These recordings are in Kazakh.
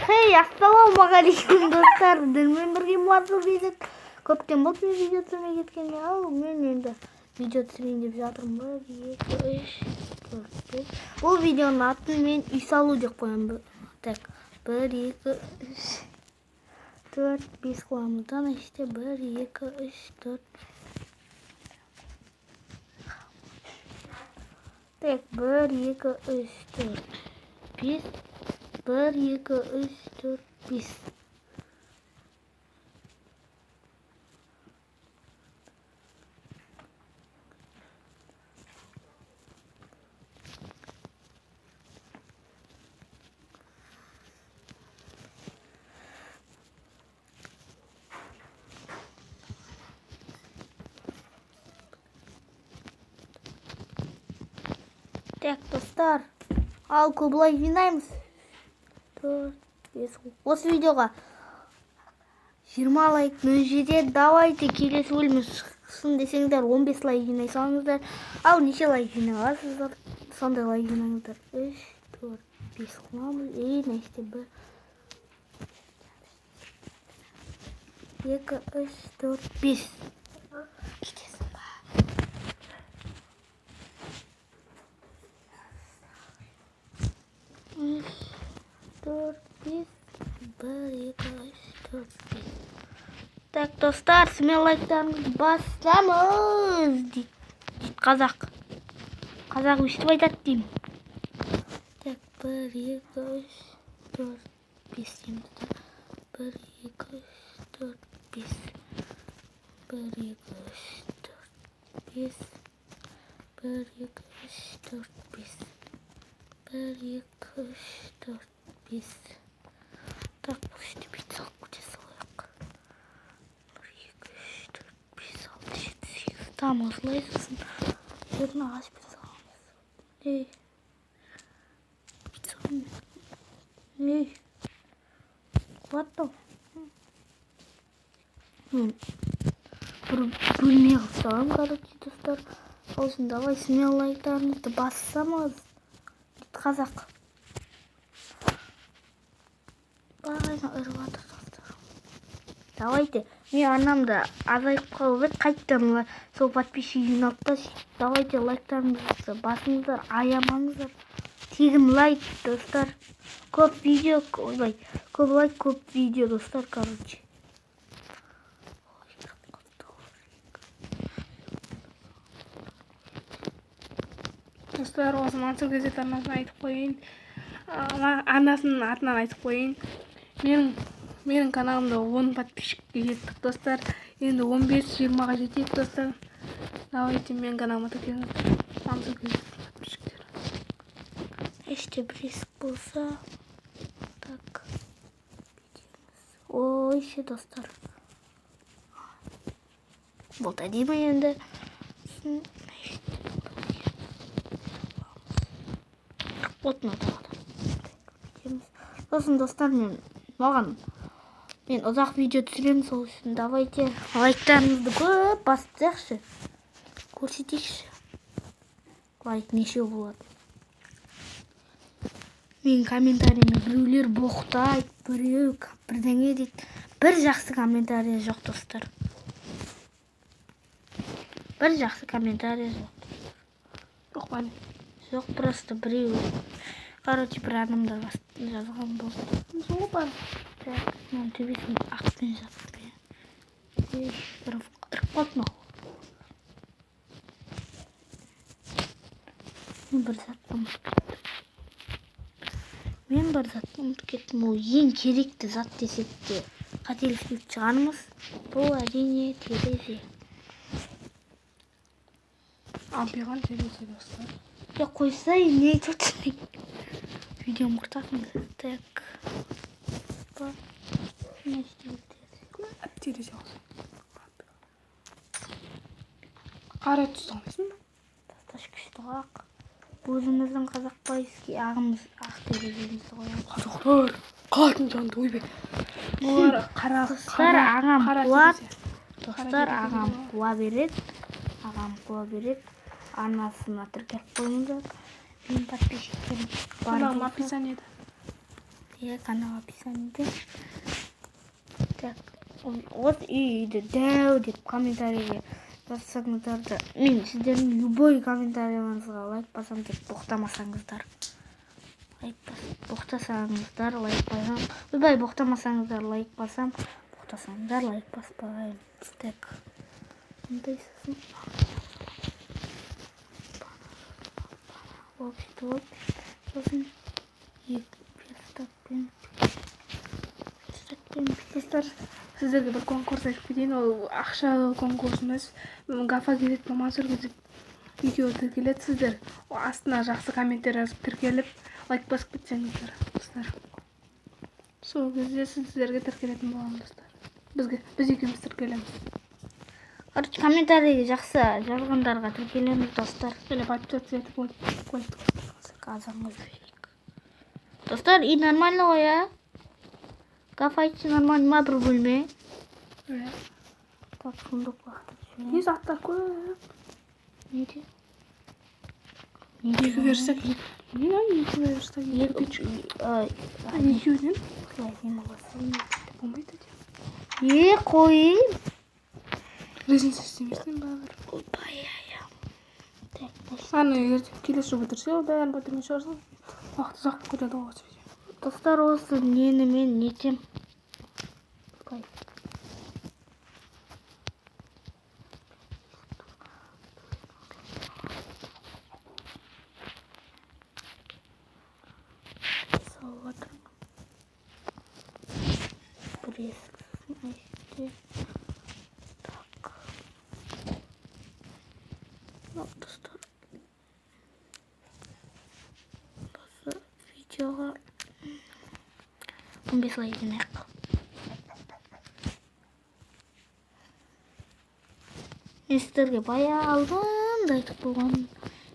Хей, ассалаумағалейкум, достар! Сіздермен бірге Мансұр Бейзет. Көптен болды мен видео түсірмей кеткеніне, ал мен енді видео түсірейін деп жатырмын. 1, 2, 3, 4, 5. Бұл видеоның атын мен үй салу деп қоямын. Так, 1, 2, 3, 4, 5 қоямыз да, ана іште 1, 2, 3, 4. Так, 1, 2, 3, 4, 5. 1, 2, 3, 4, 5. Так, достар, ал көп лайк жинаймыз. 4, 5. Осы видеоға 20 лайк жетеді. Давайте келесі бөлім шықсын десеңдер 15 лайк жинай салыңыздар. Ал неше лайк жинай аласыздар, сондай лайк жинаңыздар. 3, 4, 5 қыламыз. И мына жерде 1, 2, 3, 4, 5. Кетесің ба? 3, 4, 5, 1, 2, 3, 4, 5. Так, достар, смело лайктарыңызды басамыз дейді. Дейді қазақ. Қазақ өстіп айтады деймін. Так, 1, 2, 3, 4, 5 дейміз. 1, 2, 3, 4, 5. 1, 2, 3, 4, 5. 1, 2, 3, 4, 5. 1, 2, 3, 4, 5. Так, бұл жерде бет салып кете салайық. 1, 2, 3, 4, 5, 6, 7, 8. Там осылай сосын жерін ағашпен саламыз. Ей, бет саламыз. Ей, қуатты. Мен бір бөлме қылып саламын, короче, достар. Сол үшін давай смело лайктарыңызды бассамыз. Қазақ. Бағана үріп жатыр, достар. Давайте, мен арнамда азайып қалып еді, қайтадан сол подписчик жиналды да, давайте лайктарыңызды басыңыздар, аямаңыздар. Тегін лайк, достар. Көп видео, ойбай, көп лайк, көп видео, достар, короче. Достар, осы Мансұр Газет арнасын айтып қояйын. Арнасының атынан айтып қояйын. Менің каналымда 10 подписчикке жеттік, достар. Енді 15-20-ға жетейік, достар. Давайте менің каналыма тіркеліңіздер. Мансұр Газет подписчиктері. Іште бір есік болса, так, бүйтеміз. Ой, ше, достар. Болды, әдемі енді. Сосын отына тағы да. Сосын, достар, маған мен ұзақ видео түсіремін, сол үшін давайте лайктарыңызды көп басып тастайықшы. Көрсетейікші. Лайк неше болады. Менің комментарийіме біреулер боқтайды, біреу бірдеңе дейді. Бір жақсы комментарий жоқ, достар. Бір жақсы комментарий жоқ. Жоқ па? Жоқ, просто біреу. Короче, бір адамдар жазған болды. Сол бар. Так, мынаның төбесін ақпен жаптым. Ей, бір іріп қалды мынау. Мен бір затты ұмытып кеттім. Мен бір затты ұмытып кеттім. Ол ең керекті зат десек те қателеспейтін шығармыз. Бұл әрине терезе. Ампиған терезе, достар. Я қойсай, не айтып отырсың? Видеом құртасың. Так. Әп терезе болсын. Қара түсті алмайсың ба? Тасташ күшті ақ. Өзіміздің қазақбайский ағымыз ақ тереземізді қоямыз. Қазақтар қатын жанды, ойбай. Бұлар қара, Достар, ағам қара қуат. терезе. Достар, Қара ағам терезе. қуа береді. Ағам қуа береді. Арнасына тіркеліп қойыңыздар. Менің подписчиктерім бар Каналым болса. описаниеда. Иә, канал описаниеде. Так, вот үйді дәу деп комментарийге жазсаңыздар да, мен сіздердің любой комментарийлеріңізге лайк басам деп боқтамасаңыздар. Лайк боқтасаңыздар лайк басам. Ойбай, боқтамасаңыздар лайк басам. Боқтасаңыздар лайк баспаймын. Так. Мындай сосын. Вот. Сосын екі верстакпен. Достар, сіздерге бір конкурс айтып кетейін. Ол ақша конкурс емес. Гафа кезет пен Мансұр кезет екеуі тіркеледі. Сіздер астына жақсы комменттер жазып тіркеліп, лайк басып кетсеңіздер, достар. Сол кезде сіздерге тіркелетін боламын, достар. Біз екеуміз тіркелеміз. Короче, комментарийге жақсы жазғандарға тіркелеміз, достар. Және подписаться етіп қойдық. Қазанға жіберейік. Достар, үй нормально ғой, ә? Гафа айтшы, нормально ма бір бөлме? Иә. Так, сундук лақтырып жіберейін. Не заттар көп. Неде? Екі верстак. Не, екі верстак, екі печка. Екеуінен? Болмайды де. Е, қойын. Резинка істеместен бәрібір. Ойбай, ай. Так, Аны егер келесі жолы бітірсе, ол бәрін бітірмей шығарсың. Уақыт ұзақ болып кетеді ғой осы видео. Достар, осы нені мен нетем? Ой. Салып жатырмын. Бір есік сосын есікте. Так. Достар. Осы видеоға 15 лайк жинайық. Мен сіздерге баяғы алдында айтып қойғанмын.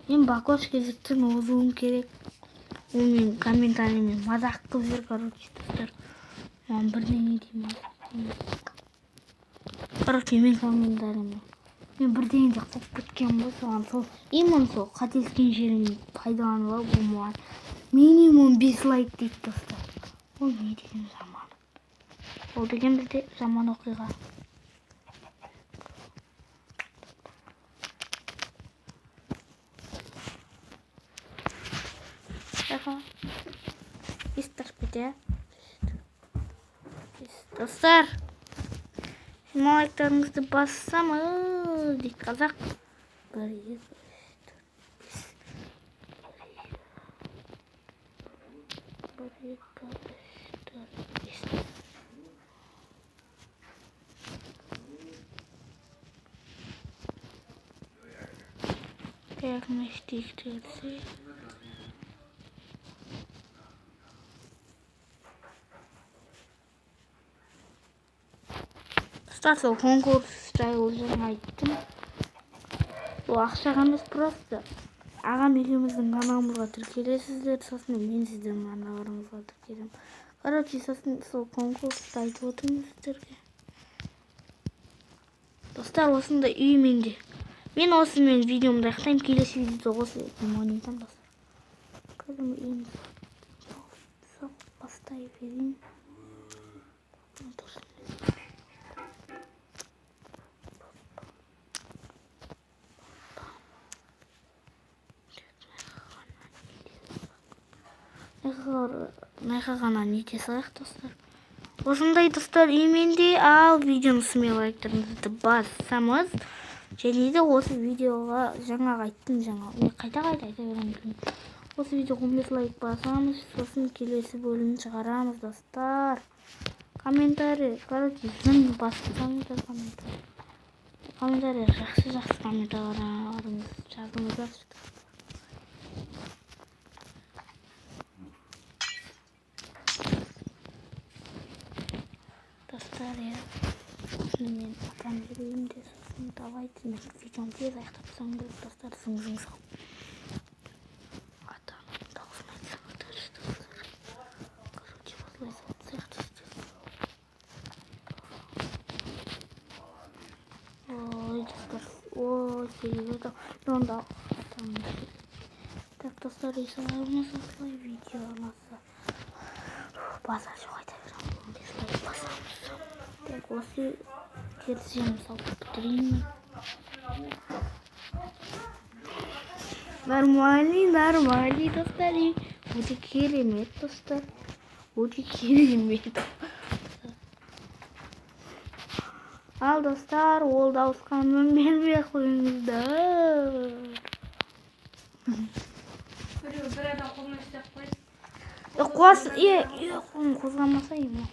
Мен Бакош кезектен озуым керек. Ол менің комментарийіме мазақ қылып жүр, короче, достар. Маған бірдеңе деймін. Короче, мен комментарийіме мен бірдеңе деп қойып кеткенмін ғой, соған сол именно сол қателескен жерімді пайдаланып алып, ол маған минимум 5 лайк дейді, достар. Ол не деген жаман? Ол деген бізде жаман оқиға. Достар, лайктарыңызды бассам, дейді қазақ. 1, 2, 3, 4, 5. 1, 2, 3, 4, 5. Так, мы істейік. Достар, сол конкурс жайлы жаңа айттым. Ол ақшаға емес, просто ағам екеуміздің каналымызға тіркелесіздер, сосын мен сіздердің каналдарыңызға тіркелемін. Короче, сосын сол конкурсты айтып отырмын сіздерге. Достар, осындай үй менде. Мен осымен видеомды аяқтаймын. Келесі видеода осы үйді ойнайтамын, достар. Кәдімгі үйімді салып бастай берейін. Найқа ғана нете салайық, достар. Осындай, достар, үй менде. Ал видеоны смело лайктарыңызды бассамыз. Және де осы видеоға жаңа айттым, жаңа. Мен қайта-қайта айта беремін. Осы видеоға 15 лайк басамыз, сосын келесі бөлімін шығарамыз, достар. Комментарий, короче, зың бассаңыздар комментарий. Комментарий жақсы-жақсы комментарийлеріңізді жазыңыздар. Достар, я сосын мен атам берейін де, сосын давайте мен видеоны тез аяқтап тастағым келеді, достар, зың-зың салып. Атаның дауысын айтсаңыздар, достар. Короче, осылай салып тастайық, достар. Ой, достар, ой, телевизор, онда атаның. Так, достар, үй саламыз осылай видео ұнаса. Базар жоқ, айта беремін. 15 лайк басамыз. Так, осы терезені салып бітірейін. Нормальный, нормальный, достар. Өте керемет, достар. Өте керемет. Ал, достар, ол дауысқа мін бермей қойыңыздар. Біреу бір адам қолына ұстап қойсын. Қос, қолын қозғамаса ема.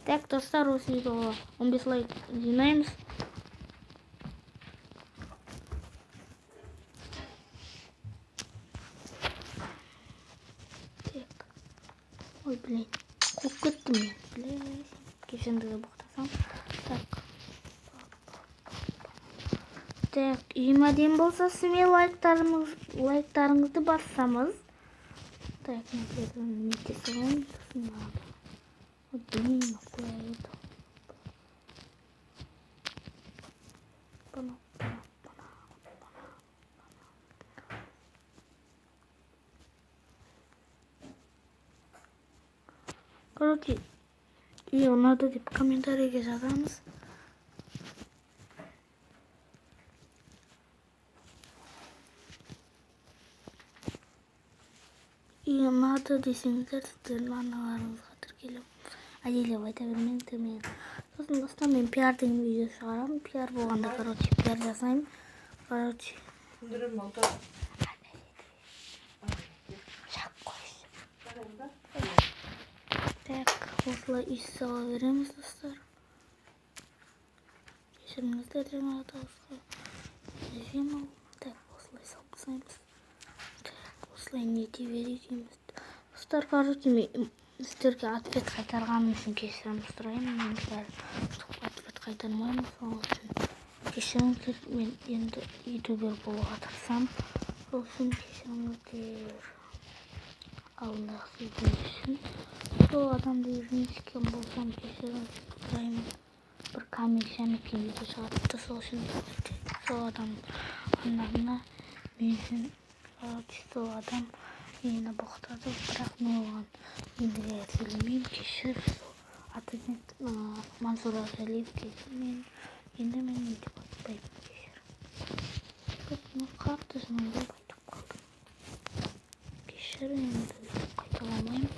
Так, достар, осы видеоға 15 лайк жинаймыз. Так. Ой, блин. Қуып кеттім мен. Блин. Кешіріңіздер, боқтасам. Так. Так, үйім әдемі болса, смело лайктарыңызды бассамыз. Так, мен нете салайын, сосын мынаны. Ой, блин, қояйын. Бұны, бұны, бұны, бұны. Короче, үй ұнады деп комментарийге жазамыз. Үй ұнады десеңіздер, сіздердің арналарыңызға тіркеліп, әдейілеп айта бермеңіздер мен. Сосын, достар, мен пиар деген видео шығарамын. Пиар болғанда, короче, пиар жасаймын. Короче. Жап қойшы. Так, осылай үй сала береміз, достар. Кешіріңіздер жаңағы дауысқа. Жем ал. Так, осылай салып тастаймыз. Так, осылай нете берейік дейміз. Достар, короче, мен сіздерге ответ қайтарғаным үшін кешірім сұраймын. Мен бәрі ответ қайтармаймын, сол үшін кешіріңіздер. Мен енді ютубер болуға тырысамын. Сол үшін кешіріңіздер. Алдындағы сөзім үшін. Сол адамды ренжіткен болсам кешірім сұраймын. Бір камик жәмекке видео шығарыпты, сол үшін сол адам арнасына мен үшін, короче, сол адам мені боқтады, бірақ мен оған ендігі сөйлемеймін. Кешір, сол аты Мансұр Әжәлиев, кешір мен. Енді мен өйтіп айтпаймын, кешір. Мен қатты жынданып айтып қалдым. Кешір, енді өйтіп қайталамаймын.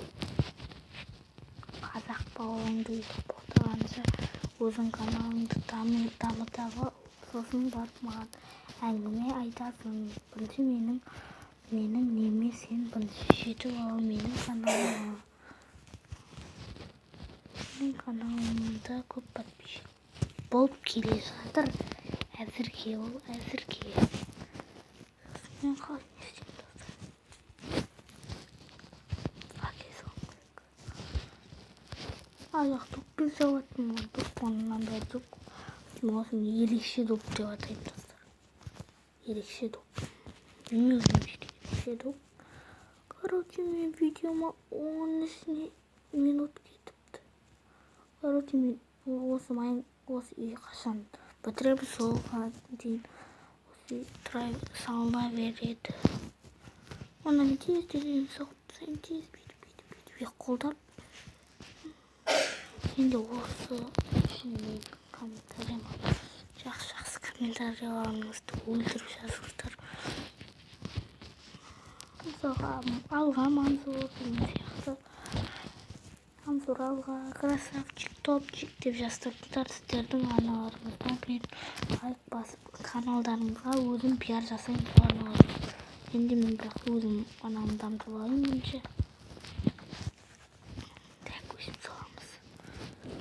Қазақ балаңды өйтіп боқтағанша өзің каналыңды дамыта ал, сосын барып маған әңгіме айтасың. Бірінші менің неме сен бірінші жетіп ал менің каналыма. Менің каналымда көп подписчик болып келе жатыр. Әзірге ол, әзірге. Сосын мен қалай не істеймін, достар? Факел салуым керек. Аяқ доппен салатын ғой, доп, мынандай доп. Осыны ерекше доп деп атаймын, достар. Ерекше доп. Мен өзім ерекше доп. Короче, мен видеома 13 минут кетіпті. Короче, мен осы үй қашан бітіремін, соған дейін осы үй тұра салына береді. Онда мен тез тез үйімді соғып тастаймын, тез бүйтіп, бүйтіп, бүйтіп екі қолдап. Енді осы үшін мен комментарий жақсы жақсы комментарийлеріңізді өлтіріп жазыңыздар. Мысалға, алға Мансұр деген сияқты. Мансұр алға, красавчик, топчик деп жаздырыңыздар. Сіздердің арналарыңызға мен лайк басып каналдарыңызға өзім пиар жасаймын сол арналарға. Енді мен бірақ өзім каналымды дамытып алайын бірінші. Так, өсіп саламыз.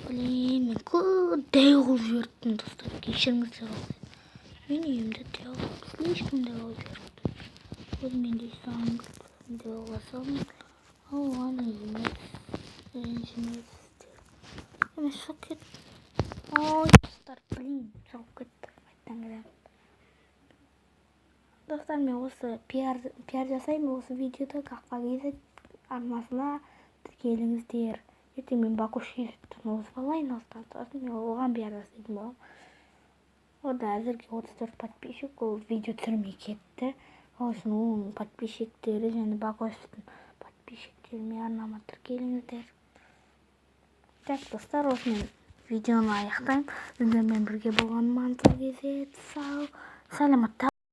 Блин, мен көп дәу қылып жіберіппін, достар. Кешіріңіздер. Мен үйімді дәу қылып, слишком дәу қылып жіберіппін. Өзім енді үй салғым келіп, дәу қыла салдым. Ал оған ренжімейсіздер. Мен шығып кеттім. Ой, достар, блин, шығып кетті. Қайтадан кіремін. Достар, мен осы пиар жасаймын. Осы видеода Қақпа Kz арнасына тіркеліңіздер. Ертең мен Бакуш Kz-тен озып алайын осыдан. Сосын мен оған пиар жасайтын боламын. Онда әзірге 34 подписчик, ол видео түсірмей кетті. Ол үшін оның подписчиктері және Бакуштың подписчиктері жібермей арнама тіркеліңіздер. Так, достар, осымен видеоны аяқтаймын. Сіздермен бірге болған Мансұр Кезет. Сау саламатта.